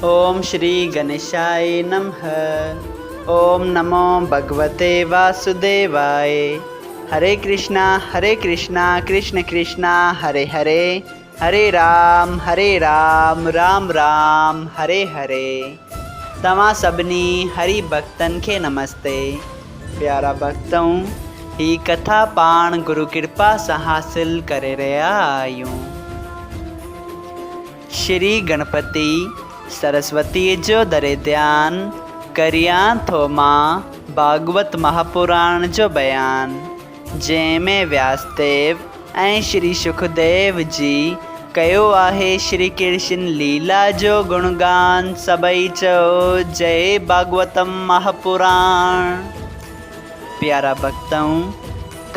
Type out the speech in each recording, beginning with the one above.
اوم شري گنيشاء نمه اوم نمو ڀڳوتي واسوديواء هري ڪرشنا هري ڪرشنا ڪرشن ڪرشنا هري هري هري رام هري رام رام رام هري هري توهان سڀني هري ڀڳتن کي نمستي پيارا ڀڳتؤ هي ڪٿا پاڻ گرو ڪرپا سان حاصل ڪري رهيا آهيون. شري گڻپتي سرسوتيء جو دري ڌيان، ڪريان ٿو مان ڀاڳوت مهاپراڻ جو بيان، جنهن ۾ وياسديو ۽ شري شڪديو جي ڪيو آهي شري ڪرشن ليلا جو گڻگان، سڀئي چئو جئي ڀاڳوتم مهاپراڻ. پيارا ڀڳتؤ!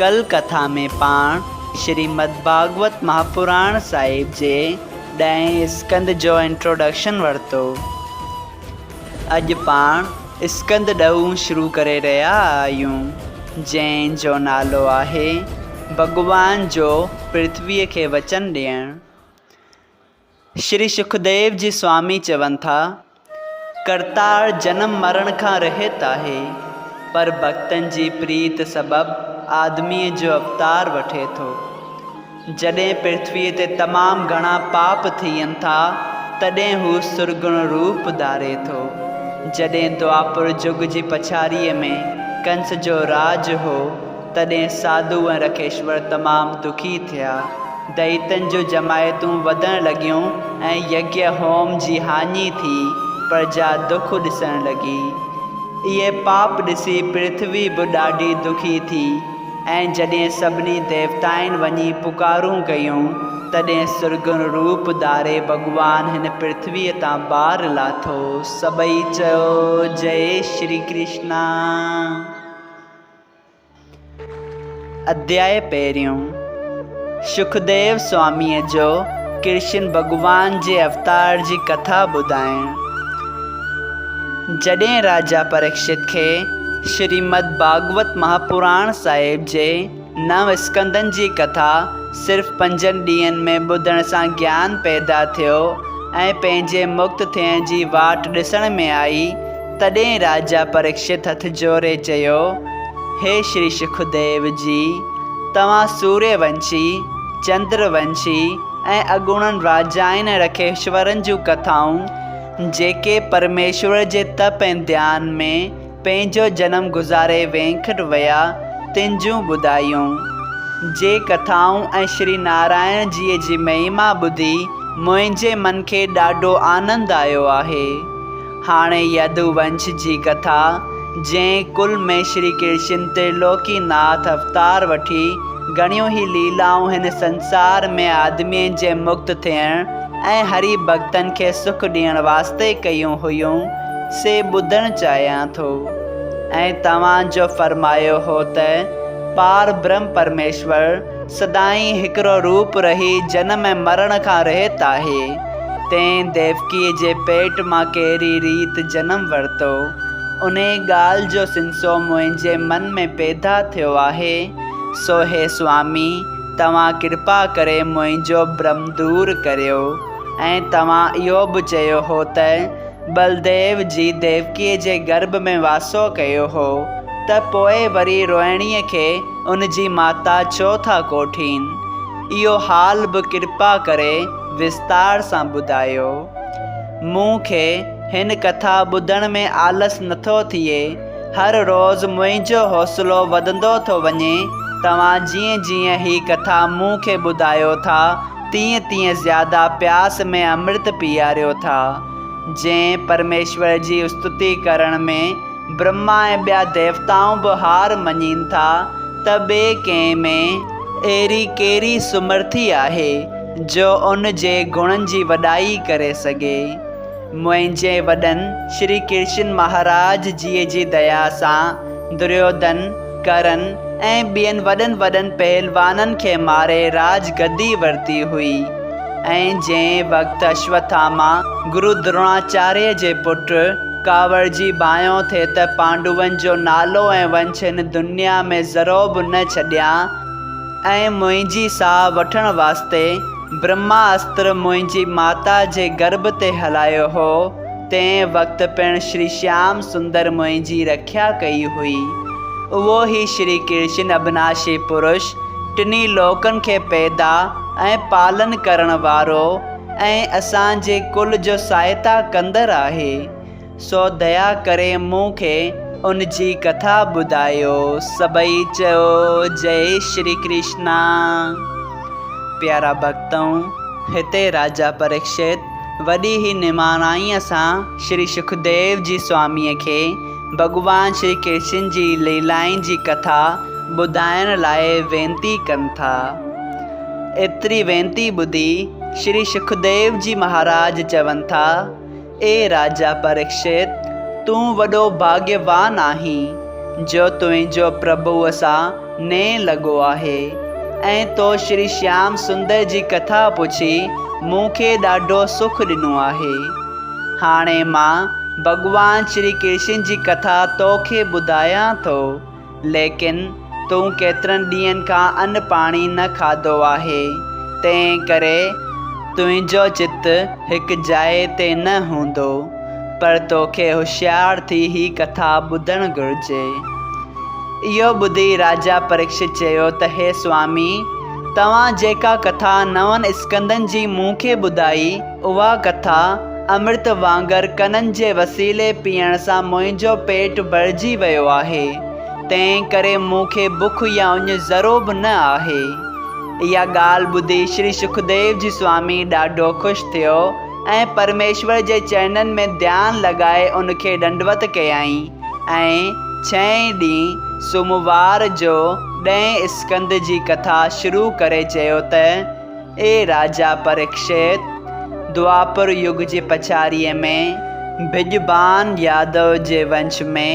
ڪل ڪٿا ۾ پاڻ شريمد ڀاڳوت مهاپراڻ صاحب جي ڏهين اسڪنڌ جو انٽروڊڪشن ورتو. اڄ پاڻ اسڪنڌ ڏهون شروع ڪري رهيا آهيون، جنهن جو نالو آهي ڀڳوان جو پرٿويء کي وچن ڏيڻ. شري شڪديو جي سوامي چون ٿا، ڪرتار جنم مرڻ کان رهت آهي، پر ڀڳتن جي پريت سبب آدميء جو اوتار وٺي ٿو. جڏهن پرٿويء تي تمام گهڻا پاپ ٿين ٿا، تڏهن هو سرگڻ روپ ڌاري ٿو. جڏهن دوآپر جڳ جي پڇاڙيء ۾ ڪنس جو راڄ هو، تڏهن ساڌو ۽ رکيشور تمام دکي ٿيا. دئيتن جون جماعتون وڌڻ لڳيون ۽ يگيه هوم جي هاڃي ٿي، پرجا دک ڏسڻ لڳي. اهي پاپ ڏسي پرٿوي به ڏاڍي دکي ٿي ۽ جڏهن سڀني ديوتائن وڃي پڪارون ڪيون، تڏهن سرگڻ روپ ڌاري ڀڳوان هن پرٿويء تان بار لاٿو. سڀئي چيو، جئي شري ڪرشنا! اڌياء پهريون، شڪديو سواميء جو ڪرشن ڀڳوان جي اوتار جي ڪٿا ٻڌائڻ. جڏهن راجا پريڪشت کي شريمد ڀاڳوت مهاپراڻ صاحب جي نو اسڪندن جي ڪٿا صرف پنجن ڏينهن ۾ ٻڌڻ سان گيان پيدا ٿيو ۽ پنهنجي مڪت ٿيڻ جي واٽ ڏسڻ ۾ آئي، تڏهن راجا پريڪشت هٿ جوڙي چيو، هي شري شڪديو جي! توهان سوريه ونشي، چندر ونشي ۽ اڳوڻن راجائن ۽ رکيشورن جون ڪٿائون، جيڪي پرميشور جي تپ ۽ ڌيان ۾ پنهنجو جنم گذاري وينڪٽ ويا، تن جون ٻڌايون. جي ڪٿائون ۽ شري نارائڻ جيء جي مهما ٻڌي منهنجي من کي ڏاڍو آنند آيو آهي. هاڻي يدو ونش جي ڪٿا، جنهن ڪل ۾ شري ڪرشن ترلوڪي ناٿ اوتار وٺي گهڻيون ئي ليلائون هن سنسار ۾ آدمين جي مڪت ٿيڻ ۽ هري ڀڳتن کي سک ڏيڻ واسطي ڪيون هيون، سي ٻڌڻ چاهيان ٿو. ۽ توهان جو فرمايو هو ته پار برهم پرميشور سدائين هڪڙو روپ رهي جنم ۽ مرڻ کان رهت آهي. تنهن ديوڪيء جي پيٽ مان ڪهڙي ريت جنم ورتو؟ انهيء ڳالهه جو سنسو منهنجي من ۾ پيدا ٿيو آهي. سو هي سوامي، توهان ڪرپا ڪري منهنجو ڀرم دور ڪريو. ۽ توهان اهو به چيو هو ته ٻلديو جي ديوڪيء جي گرڀ ۾ واسو ڪيو هو ته پوء وري روهڻيء کي ان جي ماتا ڇو ٿا ڪوٺين؟ اهو حال به ڪرپا ڪري وستار سان ٻڌايو. مون کي هن ڪٿا ٻڌڻ ۾ آلس نٿو ٿئي. هر روز منهنجو حوصلو وڌندو ٿو وڃي. توهان جيئن جيئن هي ڪٿا مون کي ٻڌايو ٿا، تيئن تيئن زياده پياس ۾ امرت پياريو ٿا. جنهن پرميشور جي استتي ڪرڻ ۾ برهما ۽ ٻيا ديوتائون به هار مڃين ٿا ته ٻئي ڪنهن ۾ اهڙي ڪهڙي سمرٿي آهي جو ان جي گڻن جي وڏائي ڪري سگهي. منهنجي وڏن شري ڪرشن مهاراج جيء جي ديا سان دريوڌن، ڪرن ۽ ٻين وڏن وڏن پهلوانن کي ماري راج گدي ورتي هئي ۽ جنهن وقت اشوٿاما گرو دروناچاريه جي پٽ ڪاوڙجي ڀانئيو ٿي ته پانڊون جو نالو ۽ ونش هن دنيا ۾ ذرو به نه ڇڏيان ۽ منهنجي ساهه وٺڻ واسطي برهما استر منهنجي ماتا جي گرڀ تي هلايو هو. تنهن وقت پڻ شري شيام سندر منهنجي رکيا ڪئي هئي. اهو ئي شري ڪرشن ابناشي پرش، ٽنهي لوڪن کي پيدا ۽ پالن ڪرڻ وارو ۽ اسان جي ڪل جو سهائتا ڪندڙ آهي. سو ديا ڪري مون کي ان جي ڪٿا ٻڌايو. سڀئي چيو، جئي شري ڪرشنا. پيارا ڀڳتؤ! هتي راجا پريڪشت وڏي ئي نماڻائيء سان شري شڪديو جي سواميء کي ڀڳوان شري ڪرشن جي ليلائن جي ڪٿا ٻڌائڻ لاء وينتي ڪن ٿا. ايتري وينتي ٻڌي شري شڪديو جي مهاراج چون ٿا. اي راجا پريڪشت! تون وڏو ڀاڳيوان آهين، جو تنهنجو پرڀوء سان نينهن لڳو آهي، ۽ تو شري شيام سندر جي ڪٿا پڇي مون کي ڏاڍو سک ڏنو آهي. هاڻي مان ڀڳوان شري ڪرشن جي ڪٿا تو کي ٻڌايان ٿو. ليڪن تون ڪيترن ڏينهن کان ان پاڻي نه کاڌو آهي، تنهن ڪري تنهنجو چت هڪ جاء تي نه هوندو، پر توکي هوشيار ٿي هي ڪٿا ٻڌڻ گهرجي. اهو ٻڌي راجا پريڪشت چيو ته هي سوامي! توهان جيڪا ڪٿا نون اسڪندن جي مون کي ٻڌائي، اها ڪٿا امرت وانگر ڪنن جي وسيلي پيئڻ سان منهنجو پيٽ ڀرجي ويو آهي، تنهن ڪري مون کي بک يا اڃ ذرو به نه آهي. اها ڳالهه ٻڌي شري شڪديو جي سوامي ڏاڍو خوش ٿيو ۽ پرميشور جي چرنن ۾ ڌيان لڳائي ان کي ڏنڊوت ڪيائين ۽ ڇهين ڏينهن سوموار جو ڏهين اسڪند جي ڪٿا شروع ڪري چيو ته، اي راجا پريڪشت! دوآپر يگ جي پڇاڙيء ۾، ڀڄ-ڀان يادو جي ونش ۾،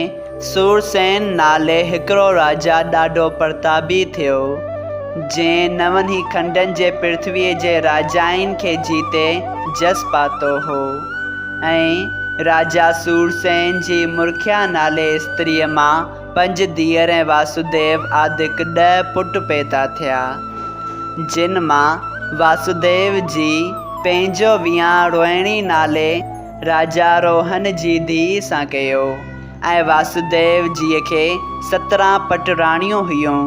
سورسين نالي هڪڙو راجا ڏاڍو پرتابي ٿيو، جنهن نون ئي کنڊن جي پرٿويء جي راجائن کي جيتي جس پاتو هو، ۽ راجا سورسين جي مرکيا نالي استريء مان پنج ڌيئر ۽ واسوديو آدڪ ڏهه پٽ پيدا ٿيا. جن مان واسوديو جي پنهنجو ويان روهڻي نالي راجا روهن جي ڌيء سان ڪيو ۽ واسوديو جيء کي 17 پٽ راڻيون هيون.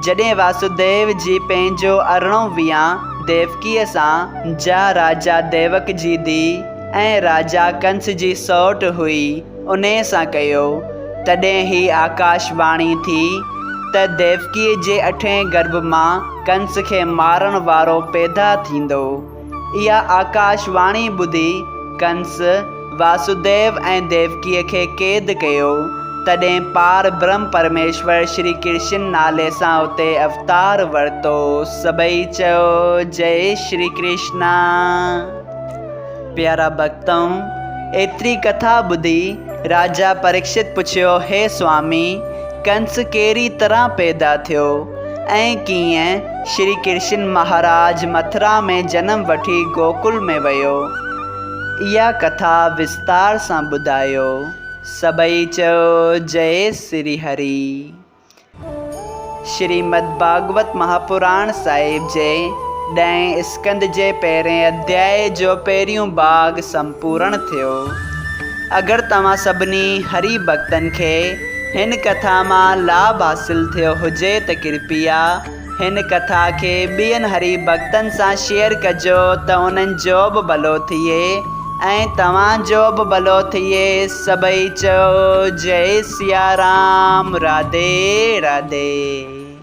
جڏهن واسوديو جي پنهنجو ارڙهون ويان ديوڪيء سان، جا راجا ديوڪ جي ڌيء ۽ راجا ڪنس جي سئوٽ هئي، انهيء سان ڪيو، تڏهن هي آڪاش واڻي ٿي ته ديوڪيء جي اٺين گرڀ مان ڪنس کي مارڻ وارو پيدا ٿيندو. اها آڪاش واڻي ٻڌي ڪنس، واسوديو ۽ ديوڪيء کي قيد ڪيو. تڏهن پار برهم پرميشور شري ڪرشن نالي سان اتي اوتار ورتو. سڀئي چيو، جئي شري ڪرشنا! پيارا ڀڳتؤ! ايتري ڪٿا ٻڌي راجا پريڪشت پڇيو، هي سوامي! ڪنس ڪهڙي طرح پيدا ٿيو ۽ ڪيئن شري ڪرشن مهاراج مٿرا ۾ جنم وٺي گوڪل ۾ ويو؟ اها ڪٿا وستار سان ٻڌايو. سڀئي چيو، جئي سري هري! شريمد ڀاڳوت مهاپراڻ صاحب جي ڏهين اسڪنڌ جي پهرين اڌيائي جو پهريون ڀاڳ سمپورڻ ٿيو. اگر توهان سڀني هري ڀڳتن کي هن ڪٿا مان لاڀ حاصل ٿيو هجي ته ڪرپيا هن ڪٿا کي ٻين هري ڀڳتن سان شيئر ڪجو ته انهن جو به ڀلو ٿئي ۽ توهان جو به ڀلو ٿئي سڀئي چئو جئي سيارام راڌي راڌي.